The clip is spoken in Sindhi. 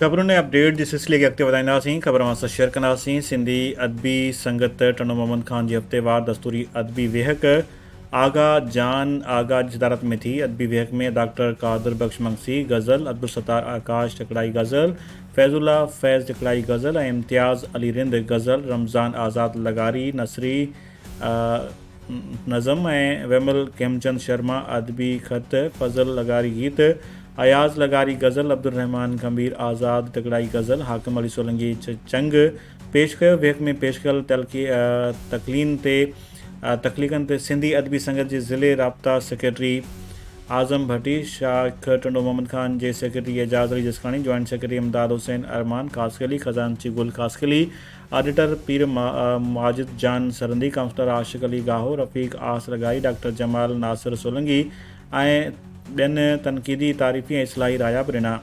خبرن ۽ اپڊيٽ جي سلسلي کي اڳتي وڌائينداسين، خبر اوهان سان شيئر ڪنداسين، سنڌي ادبي سنگت ٽنڊو محمد خان جي هفتيوار دستوري ادبي ويهڪ آغا جان آغا جي صدارت ۾ ٿي، ادبي ويهڪ ۾ ڊاڪٽر قادر بخش مگسي غزل، عبدالستار آڪاش ٽکڙائي غزل، فيض الله فيض ٽکڙائي غزل ۽ امتياز علي رند غزل، رمضان آزاد لغاري نثري نظم ۽ ويمل کيمچند شرما ادبي خط، فضل لغاري گيت، اياز لغاري غزل، عبدالرحمان گنڀير آزاد ٽکڙائي غزل، حاڪم علي سولنگي چنگ پيش ڪيو. ويهڪ ۾ پيش ڪيل تخلين تي تخليقن تي سنڌي ادبي سنگت جي ضلعي رابطا سيڪريٽري اعظم ڀٽي، شاخ ٽنڊو محمد خان جي secretary Ejaz Ali Jaskani, joint secretary Imdad Hussain Arman Khaskheli, خزانچي گل خاصخيلي، آڊيٽر پير ماجد جان سرندي، ڪائونسلر عاشق علي گاهو، رفيق آس لغاري، ڊاڪٽر جمال ناصر سولنگي ۽ ٻين تنقيدي، تعريفي ۽ اصلاحي رايا به ڏنا.